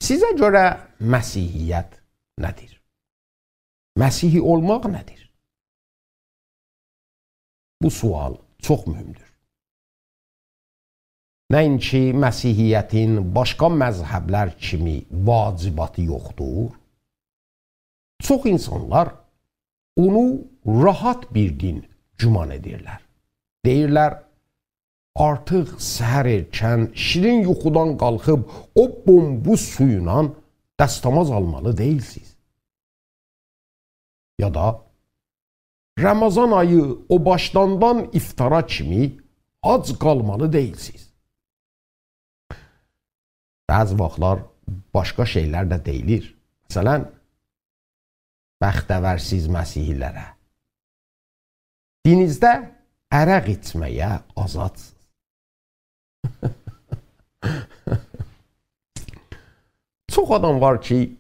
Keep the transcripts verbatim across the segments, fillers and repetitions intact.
سیزه گؤره مسیحیت نه‌دیر؟ مسیحی اولماق نه‌دیر؟ بو سؤال چوخ مهمدور. نه‌اینکی مسیحیتین باشقا مذهبلر کیمی واجباتی یوخدور، چوخ اینسانلار اونو راحت بیر دین گمان ائدیرلر. دئییرلر: «آرتیق سحر ائرکن، شیرین یوخودان قالخیب، او بومبوز سویونان دستماز آلمالی دئییلسیز.» یا دا: «رمضان آیی او باشداندان افطارا کیمی آج قالمالی دئییلسیز.» بعضی واختلار باشقا شئیلر ده دئییلیر. مثلا، بختورسیز مسیحی‌لره: «دینیزده عرق ایچمه‌یه آزادسینیز.» چوخ آدام وار کی،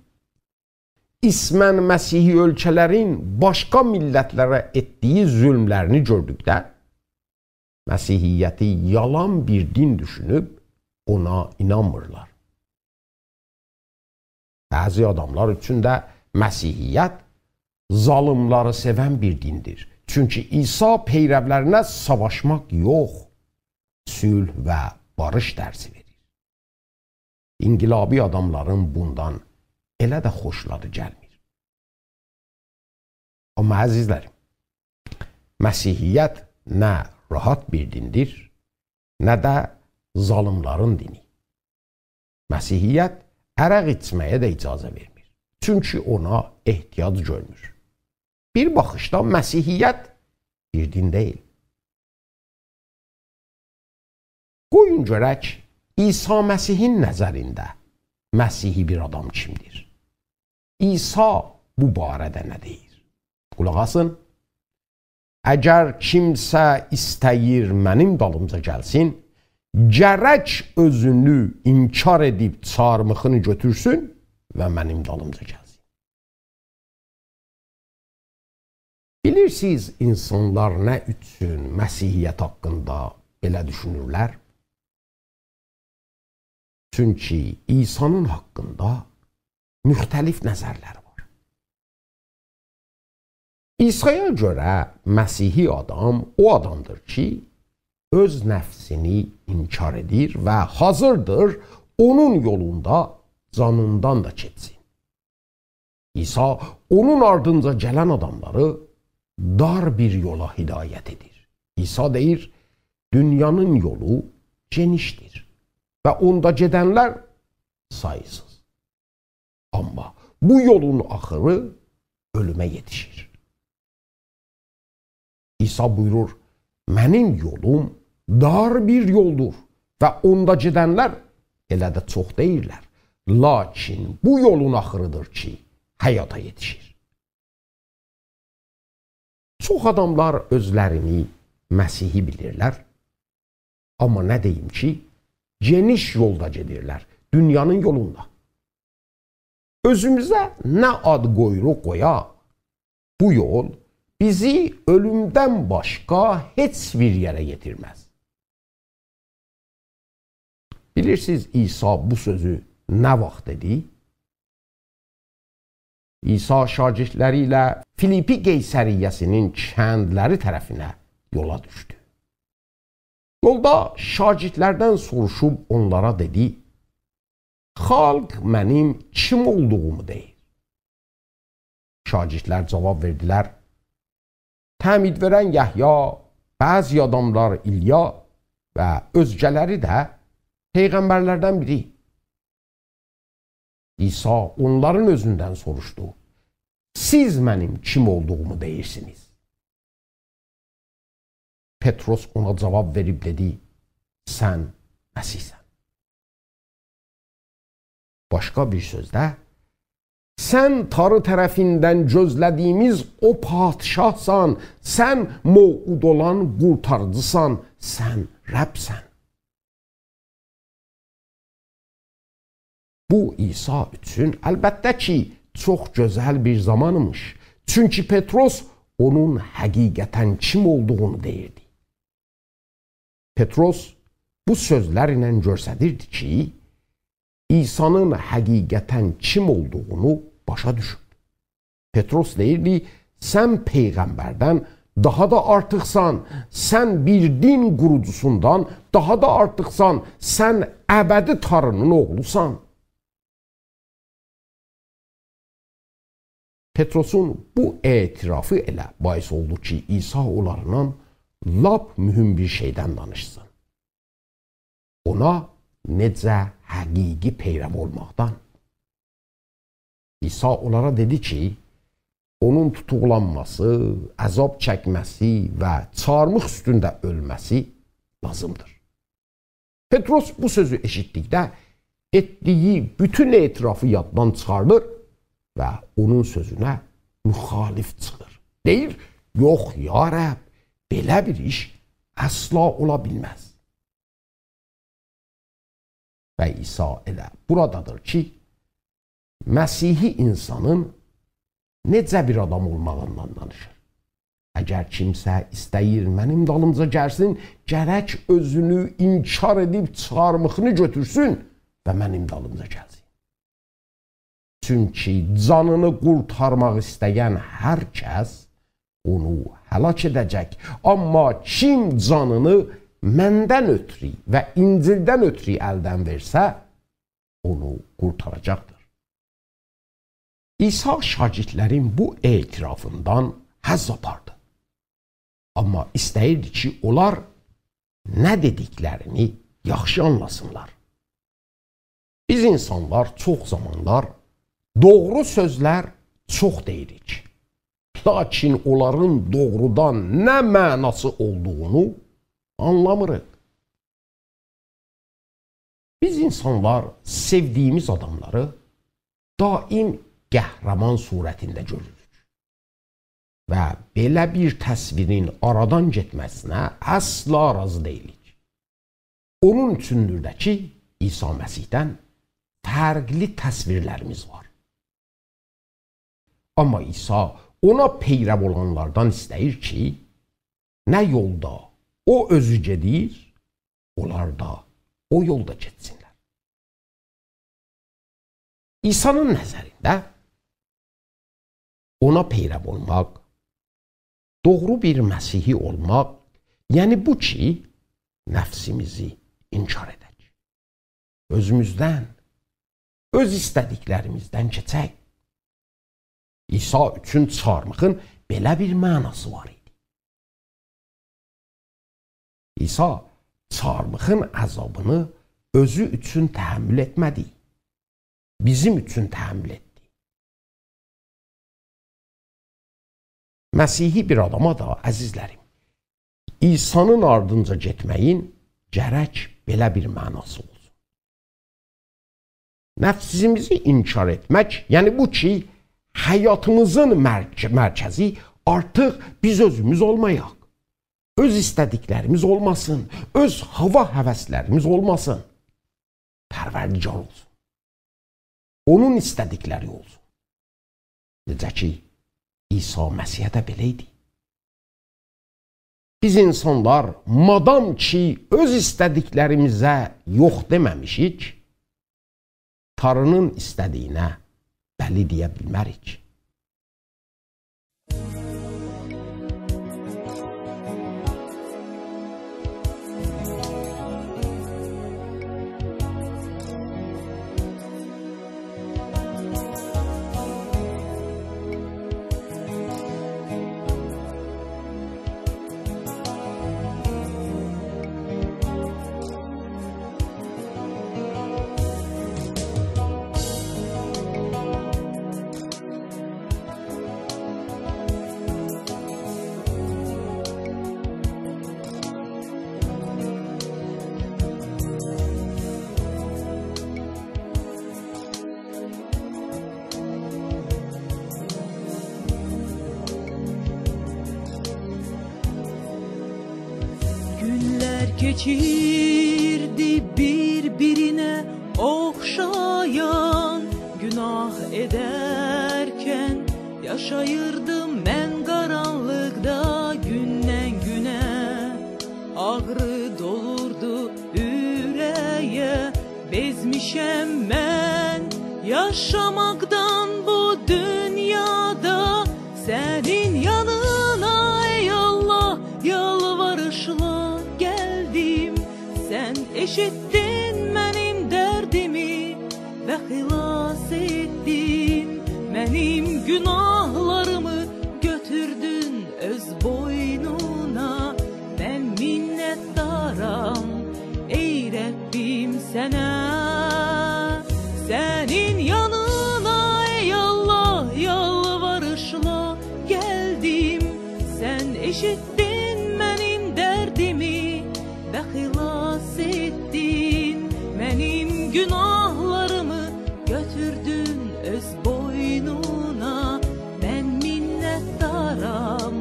اسماً مسیحی اؤلکه‌لرین باشقا میللتلره ائتدیگی ظلملرینی گؤردوکده، مسیحیتی یالان بیر دین دوشونوب اونا اینانمیرلار. بعضی آداملار اوچون ده مسیحیت ظالملاری سئون بیر دیندیر. چونکی عیسی پیرولرینه ساواشماق یوخ، صلح و باریش درسی وئریر. انقلابی آداملارین بوندان ائله ده خوشلاری گلمیر. آمما عزیزلریم، مسیحیت نه راحت بیر دیندیر، نه ده ظالملارین دینی. مسیحیت عرق ایچمه‌یه ده اجازه وئرمیر. چونکی اونا احتیاج گؤرمور. بیر باخیشدا مسیحیت بیر دین دئییل. قویون گؤرک، عیسی مسیحین نظرینده مسیحی بیر آدام کیمدیر؟ عیسی بو باره‌ده نه دئییر؟ قولاق آسین. «اگر کیمسه ایسته‌ییر منیم دالیمجا گلسین، گرک اؤزونو انکار ائدیب چارمیخینی گؤتورسون و منیم دالیمجا گلسین.» بیلیرسینیز، اینسانلار نه اوچون مسیحیت حاقیندا بئله دوشونورلر؟ چونکی عیسی‌نین حاقیندا مختلف نظرلر وار. عیسایا گؤره مسیحی آدام او آدامدیر کی، اؤز نفسینی انکار ائدیر و حاضردیر اونون یولوندا جانیندان دا کئچسین. عیسی اونون آردینجا گلن آداملاری دار بیر یولا هدایت ائدیر. عیسی دئییر: «دونیانین یولو گئنیشدیر و اوندا گئدنلر سایسیز. آمما بو یولون آخیری اؤلومه یئتیشیر.» عیسی بویورور: «منیم یولوم دار بیر یولدور و اوندا گئدنلر ائله ده چوخ دئییللر. لاکین بو یولون آخیریدیر کی، حیاتا یئتیشیر.» چوخ آداملار اؤزلرینی مسیحی بیلیرلر. آمما نه دئییم کی، گئنیش یولدا گئدیرلر، دونیانین یولوندا. اؤزوموزه نه آد قویوروق قویاق، بو یول بیزی اؤلومدن باشقا هئچ بیر یئره یئتیرمز. بیلیرسینیز، عیسی بو سؤزو نه واخت دئدی؟ عیسی شاگردلری ایله فیلیپی قیصریه‌سینین کندلری طرفینه یولا دوشدو. یولدا شاگردلردن سوروشوب اونلارا دئدی: «خالق منیم کیم اولدوغومو دئییر؟» شاگردلر جواب وئردیلر: «تعمید وئرن یحیی، بعضی آداملار ایلیا و اؤزگه‌لری ده پیغمبرلردن بیری.» عیسی اونلارین اؤزوندن سوروشدو: «سیز منیم کیم اولدوغومو دئییرسینیز؟» پطرس اونا جواب وئریب دئدی: «سن مسیحسن.» باشقا بیر سؤزده، «سن تاری طرفیندن گؤزله‌دیگیمیز او پادشاهسان، سن موعود اولان قورتاریجیسان، سن ربسن.» بو، عیسی اوچون، البته کی، چوخ گؤزل بیر زامان ایمیش. چونکی پطرس اونون حقیقتاً کیم اولدوغونو دئییردی. پطرس بو سؤزلر ایله گؤستریردی کی، عیسانین حقیقتاً کیم اولدوغونو باشا دوشوب. پطرس دئییردی: «سن پیغمبردن داها دا آرتیقسان، سن بیر دین قوروجوسوندان داها دا آرتیقسان، سن ابدی تارینین اوغلوسان.» پطرسون بو اعترافی ائله باعث اولدو کی، عیسی اونلارلا لاپ مهم بیر شئیدن دانیشسین. اونا نئجه حقیقی پیرو اولماقدان. عیسی اونلارا دئدی کی، اونون توتوقلانماسی، عذاب چکمه‌سی و چارمیخ اوستونده اؤلمه‌سی لازیمدیر. پطرس بو سؤزو ائشیتدیکده ائتدیگی بوتون اعترافی یاددان چیخاردیر و اونون سؤزونه مخالف چیخیر. دئییر: «یوخ، یا رب، بئله بیر ایش اصلا اولا بیلمز.» و عیسی ائله بورادادیر کی، مسیحی اینسانین نئجه بیر آدام اولماغیندان دانیشیر. «اگر کیمسه ایسته‌ییر منیم دالیمجا گلسین، گرک اؤزونو انکار ائدیب چارمیخینی گؤتورسون و منیم دالیمجا گلسین. چونکی جانینی قورتارماق ایسته‌ین هر کس اونو هلاک ائده‌جک. آمما کیم جانینی مندن اؤترو و انجیلدن اؤترو الدن وئرسه، اونو قورتاراجاقدیر.» عیسی شاگردلرین بو اعترافیندان حظ آپاردی. آمما ایسته‌ییردی کی، اونلار نه دئدیکلرینی یاخشی آنلاسینلار. بیز اینسانلار چوخ زامانلار دوغرو سؤزلر چوخ دئییریک. لاکین اونلارین دوغرودان نه معناسی اولدوغونو آنلامیریق. بیز اینسانلار سئودیگیمیز آداملاری دائم قهرمان صورتینده گؤروروک. و بئله بیر تصویرین آرادان گئتمه‌سینه اصلا راضی دئییلیک. اونون اوچوندور ده کی، عیسی مسیحدن فرقلی تصویرلریمیز وار. آمما عیسی اونا پیرو اولانلاردان ایسته‌ییر کی، نه یولدا او اؤزو گئدیر، اونلار دا او یولدا گئتسینلر. عیسی‌نین نظرینده اونا پیرو اولماق، دوغرو بیر مسیحی اولماق، یعنی بو کی، نفسیمیزی انکار ائدک. اؤزوموزدن، اؤز ایسته‌دیکلریمیزدن کئچک. عیسی اوچون چارمیخین بئله بیر معناسی وار ایدی. عیسی چارمیخین عذابینی اؤزو اوچون تحمل ائتمه‌دی. بیزیم اوچون تحمل ائتدی. مسیحی بیر آداما دا، عزیزلریم، عیسی‌نین آردینجا گئتمه‌یین گرک بئله بیر معناسی اولسون. نفسیمیزی انکار ائتمک، یعنی بو کی، حیاتیمیزین مرک-، مرکزی آرتیق بیز اؤزوموز اولمایاق. اؤز ایسته‌دیکلریمیز اولماسین، اؤز هاوا هوسلریمیز اولماسین. پروردگار اولسون. اونون ایسته‌دیکلری اولسون. نئجه کی، عیسی مسیحه ده بئله ایدی. بیز اینسانلار، مادام کی، اؤز ایسته‌دیکلریمیزه یوخ دئمه‌میشیک، تاری‌نین ایسته‌دیگینه بلی دئیه بیلمه‌ریک. گونلر کئچیردی بیر-بیرینه اوخشایان، گوناه ائدرکن یاشاییردیم من قارانلیقدا گوندن گونه. آغری دولوردو اوره‌یه، بئزمیشم من یاشاماقدان بو دونیادا سنین یانینا، ای الله، یالواریشلا گلدیم. سن ائشیتدین منیم دردیمی و خلاص ائتدین. منیم گوناهلاریمی گؤتوردون اؤز بوینونا. من منتدارام، ای ربیم، سنه. سنین یانینا، ای الله، یالواریشلا گلدیم. سن ائشیتدین منیم دردیمی و خلاص ائتدین. منیم گوناهلاریمی گؤتوردون اؤز بوینونا. من منتدارام،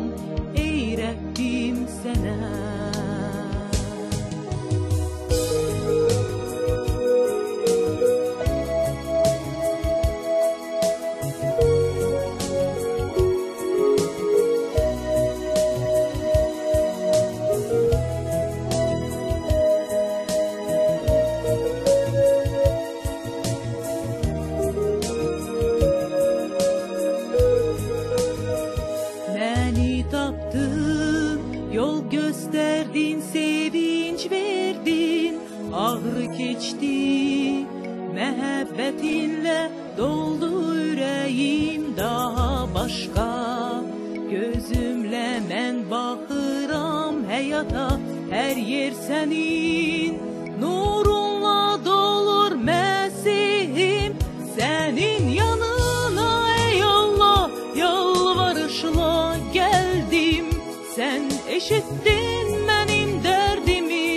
ای ربیم، سنه. منی تاپدین، یول گؤستردین، سئوینج وئردین، آغری کئچدی، محبتینله دولدو اوره‌ییم داها باشقا. گؤزومله من باخیرام حیاتا، هر یئر سنین نورونلا دولور مسیحیم. سنین یانینا، ای الله، یالواریشلا گلدیم. سن ائشیتدین منیم دردیمی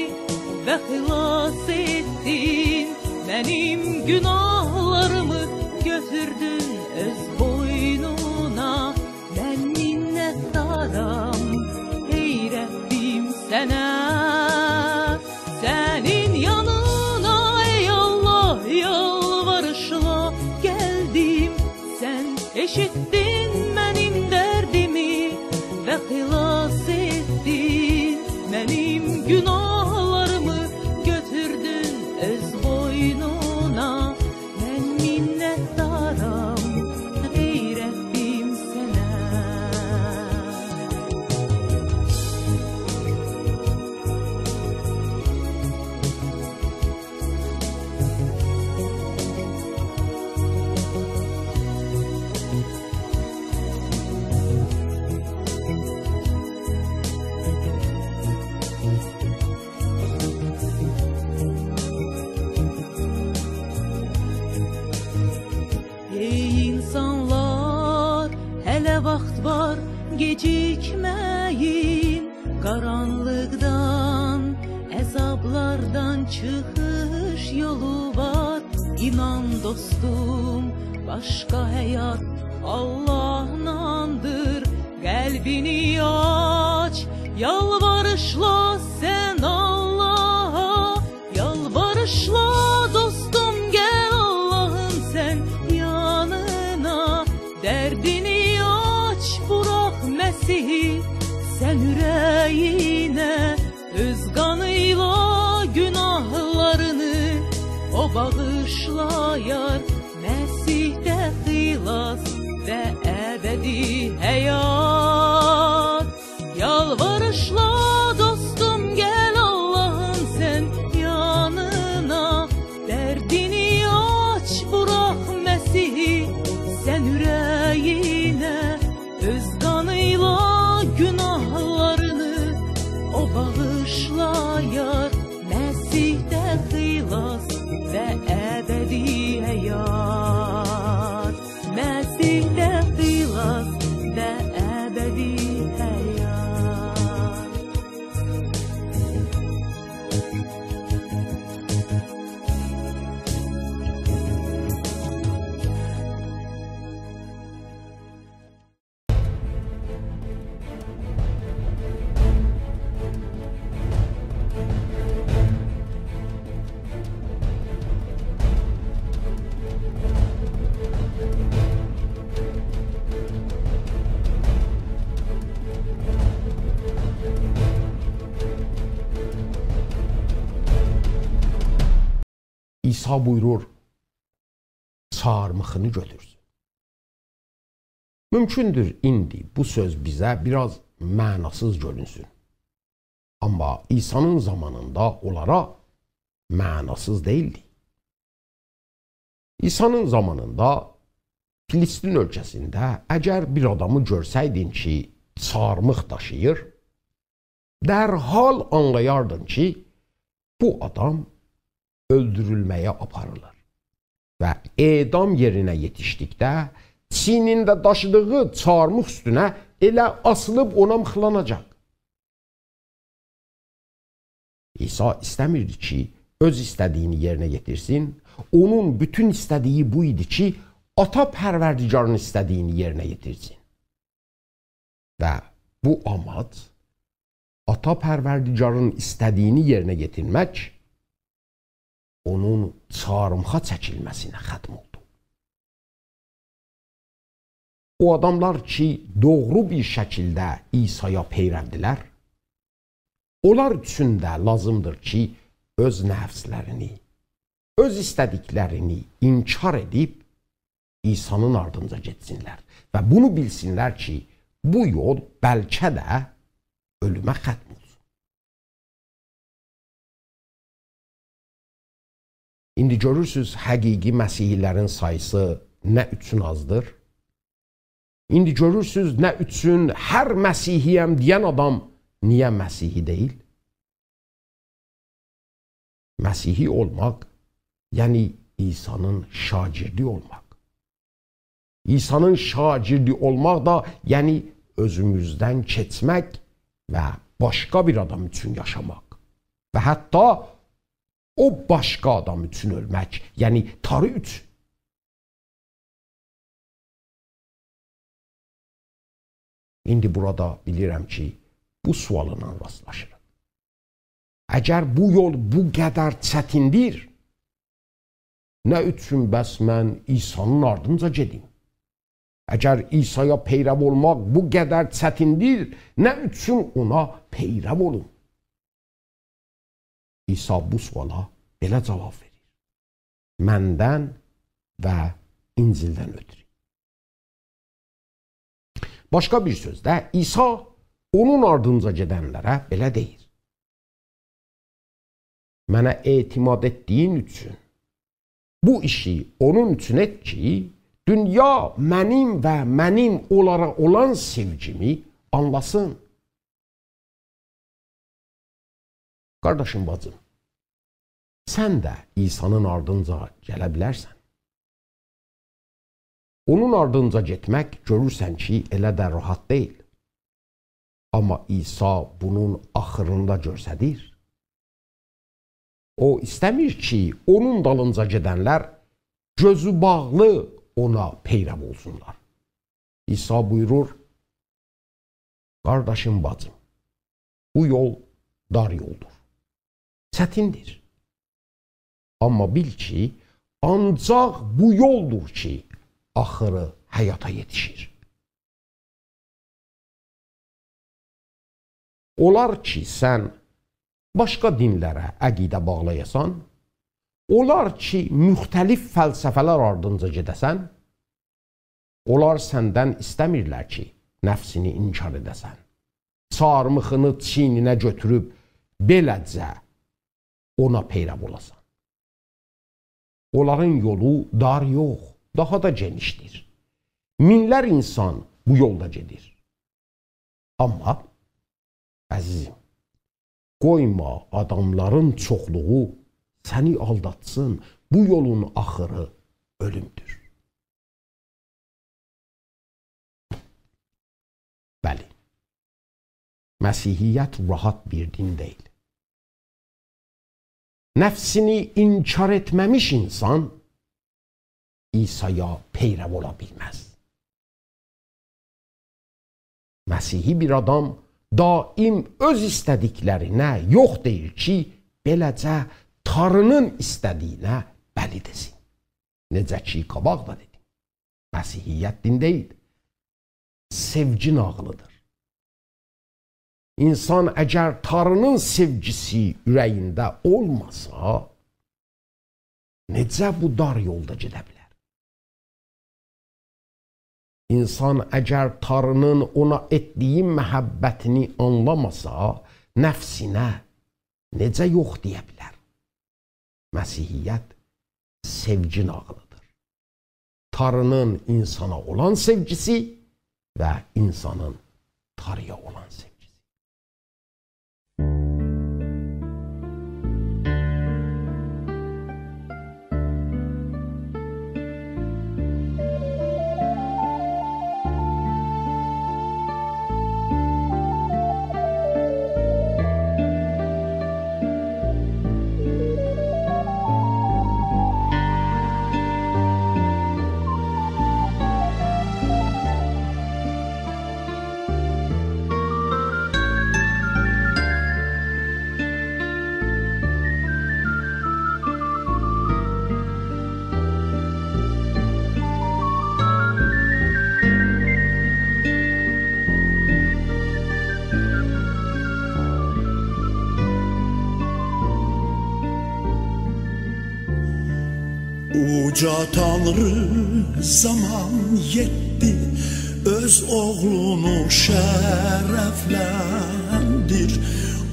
و خلاص ائتدین. منیم گوناهلاریمی گؤتوردون اؤز بوینونا. من منتدارام، ای ربیم، سنه. سنین یانینا، ای الله، یالواریشلا گلدیم. سن ائشیتدین منیم دردیمی و خلاص ائتدین. منیم گوناهلاریمی گؤتوردون اؤز بوینونا. من منتدارام، ای ربیم، سنه. ای اینسانلار، هله واخت وار، گئجیکمه‌یین. قارانلیقدان، عذابلاردان چیخیش یولو وار. اینان دوستوم، باشقا حیات آللاهناندیر. قلبینی آچ، یالواریشلا سن آللاها. یالواریشلا دوستوم، گل آللاهین سن یانینا. دردینی آچ، بوراخ مسیحی سن اوره‌یینه. اؤز قانییلا گوناهلارینی او باغیشلایار. مسیحده خلاص و ابدی حیات. یالواریشلا دوستوم، گل آللاهین سن یانینا. دردینی آچ، بوراخ مسیحی سن اوره‌یینه. اؤز قانییلا گوناهلارینی او باغیشلایار. مسیحده خلاص و ابدی حیات. مسیحده خلاص و ابدی حیات. عیسی بویورور: چارمیخینی گؤتورسون. مومکوندور، ایندی بو سؤز بیزه بیر آز معناسیز گؤرونسون. آمما عیسانین زامانیندا اونلارا معناسیز دئییلدی. عیسانین زامانیندا فلسطین اؤلکه‌سینده اگر بیر آدامی گؤرسه‌یدین کی، چارمیخ داشیییر، درحال آنلایاردین کی، بو آدام اؤلدورولمه‌یه آپاریلیر. و اعدام یئرینه یئتیشدیکده چیینینده داشیدیغی چارمیخ اوستونه ائله آسیلیب اونا میخلاناجاق. عیسی ایسته‌میردی کی، اؤز ایسته‌دیگینی یئرینه یئتیرسین. اونون بوتون ایسته‌دیگی بو ایدی کی، آتا پروردگارین ایسته‌دیگینی یئرینه یئتیرسین. و بو آماج، آتا پروردگارین ایسته‌دیگینی یئرینه یئتیرمک، اونون چارمیخا چکیلمه‌سینه ختم اولدو. او آداملار کی، دوغرو بیر شکیلده عیسایا پیرودیرلر، اونلار اوچون ده لازیمدیر کی، اؤز نفسلرینی، اؤز ایسته‌دیکلرینی انکار ائدیب عیسانین آردینجا گئتسینلر و بونو بیلسینلر کی، بو یول بلکه ده اؤلومه ختم اولسون. ایندی گؤرورسوز، حقیقی مسیحی‌لرین ساییسی نه اوچون آزدیر؟ ایندی گؤرورسوز، نه اوچون هر مسیحی‌یم دئین آدام نییه مسیحی دئییل؟ مسیحی اولماق، یعنی عیسانین شاگردی اولماق. عیسانین شاگردی اولماق دا، یعنی اؤزوموزدن کئچمک و باشقا بیر آدام اوچون یاشاماق. و حتی او باشقا آدام اوچون اؤلمک، یعنی تاری اوچون. ایندی بورادا بیلیرم کی، بو سؤاللا راستلاشیریق. اگر بو یول بو قدر چتیندیر، نه اوچون بس من عیسانین آردینجا گئدیم؟ اگر عیسایا پیرو اولماق بو قدر چتیندیر، نه اوچون اونا پیرو اولوم؟ عیسی بو سؤالا بئله جواب وئریر: مندن و انجیلدن اؤترو. باشقا بیر سؤزده، عیسی اونون آردینجا گئدنلره بئله دئییر: منه اعتماد ائتدیگین اوچون، بو ایشی اونون اوچون ائت کی، دونیا منیم و منیم اونلارا اولان سئوگیمی آنلاسین. قارداشیم، باجیم، سن ده عیسانین آردینجا گله بیلرسن. اونون آردینجا گئتمک، گؤرورسن کی، ائله ده راحت دئییل. آمما عیسی بونون آخیرینی دا گؤرسدیر. او ایسته‌میر کی، اونون دالینجا گئدنلر گؤزو باغلی اونا پیرو اولسونلار. عیسی بویورور: قارداشیم، باجیم، بو یول دار یولدور. چتیندیر. آمما بیل کی، آنجاق بو یولدور کی، آخیری حیاتا یئتیشیر. اولار کی، سن باشقا دینلره عقیده باغلایاسان، اولار کی، مختلف فلسفه‌لر آردینجا گئده‌سن، اونلار سندن ایسته‌میرلر کی، نفسینی انکار ائده‌سن، چارمیخینی چیینینه گؤتوروب بئله‌جه اونا پیرو اولاسان. اونلارین یولو دار یوخ، داها دا گئنیشدیر. مینلر اینسان بو یولدا گئدیر. آمما، عزیزیم، قویما آداملارین چوخلوغو سنی آلداتسین، بو یولون آخیری اؤلومدور. بلی، مسیحیت راحت بیر دین دئییل. نفسینی انکار ائتمه‌میش اینسان عیسایا پیرو اولا بیلمز. مسیحی بیر آدام دائم اؤز ایسته‌دیکلرینه یوخ دئییر کی، بئله‌جه تاری‌نین ایسته‌دیگینه بلی دئسین. نئجه کی، قاباق دا دئدیم، مسیحیت دین دئییل، سئوگی ناغیلیدیر. اینسان اگر تاری‌نین سئوگیسی اوره‌یینده اولماسا، نئجه بو دار یولدا گئده بیلر؟ انسان اگر تاری‌نین اونا ائتدیگی محبتینی آنلاماسا، نفسینه نئجه یوخ دئیه بیلر؟ مسیحیت سئوگی ناغیلیدیر. تاری‌نین انسانا اولان سئوگیسی و انسانین تاری‌یا اولان سئوگیسی. اوجا تانری زامان یئتدی، اؤز اوغلونو شرفلندیر.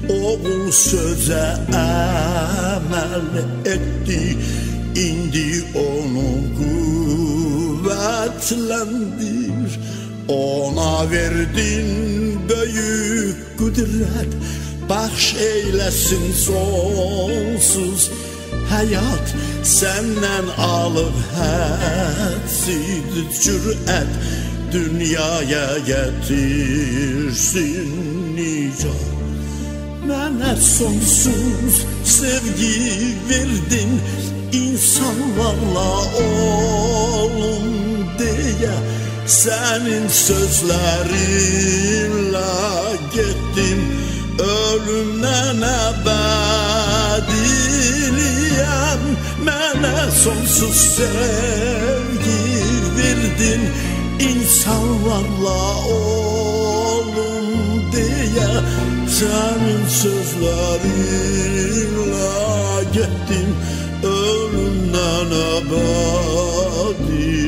اوغول سؤزه عمل ائتدی، ایندی اونو قوتلندیر. اونا وئردین بؤیوک قدرت، بخش ائیله‌سین سونسوز حیات. سندن آلیب حدسیز جرأت، دونیایا گتیرسین نجات. منه سونسوز سئوگی وئردین، انسانلارلا اولوم دئیه. سنین سؤزلرینله گئتدیم، اؤلومدن ابدیلییه. منه سونسوز سئوگی وئردین، انسانلارلا اولوم دئیه. سنین سؤزلرینله گئتدیم، اؤلومدن ابدیلییه.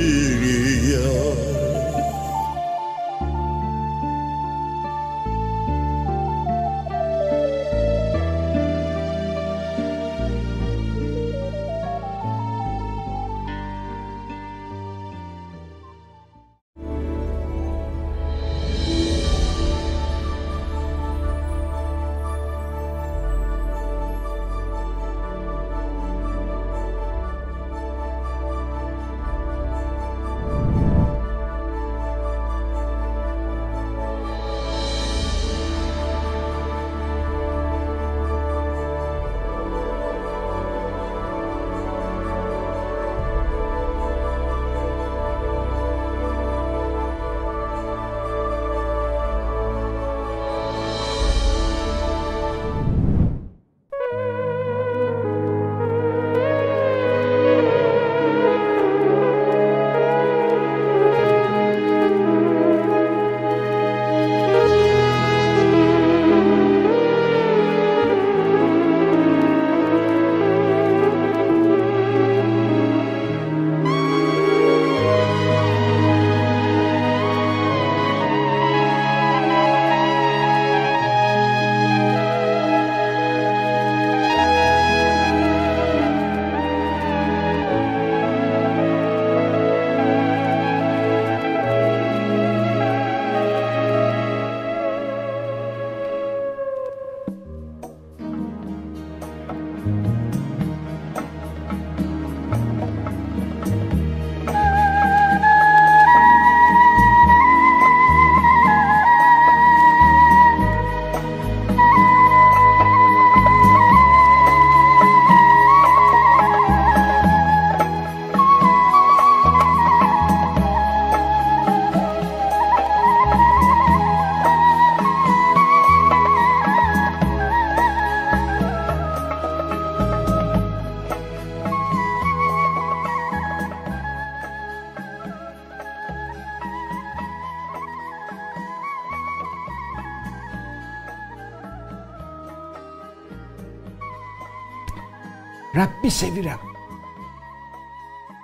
ربّی سئویرم.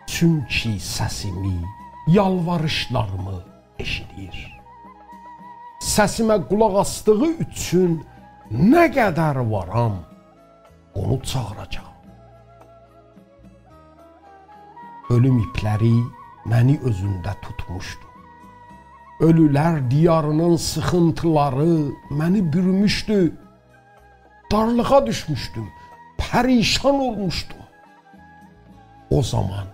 چونکی سسیمی، یالواریشلاریمی ائشیدیر. سسیمه قولاق آسدیغی اوچون نه قدر وارام، اونو چاغیراجاغام. اؤلوم ایپلری منی اؤزونده توتموشدو. اؤلولر دیارینین سیخینتیلاری منی بوروموشدو. دارلیغا دوشموشدوم، پریشان اولموشدوم. او زامان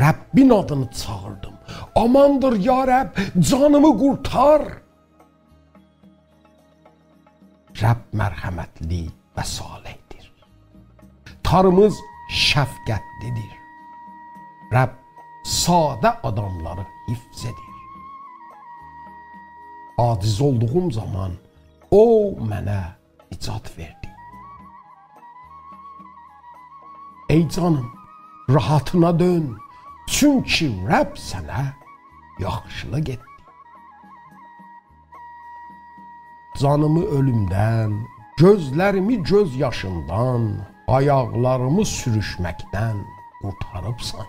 ربّین آدینی چاغیردیم. «آماندیر، یا ربّ، جانیمی قورتار.» ربّ مرحمتلی و صالحدیر. تاریمیز شفقتلیدیر. ربّ ساده آداملاری حفظ ائدیر. عاجز اولدوغوم زامان او منه نجات وئردی. ای جانیم، راحاتینا دؤن، چونکی ربّ سنه یاخشیلیق ائتدی. جانیمی اؤلومدن، گؤزلریمی گؤز یاشیندان، آیاقلاریمی سوروشمکدن قورتاریبسان.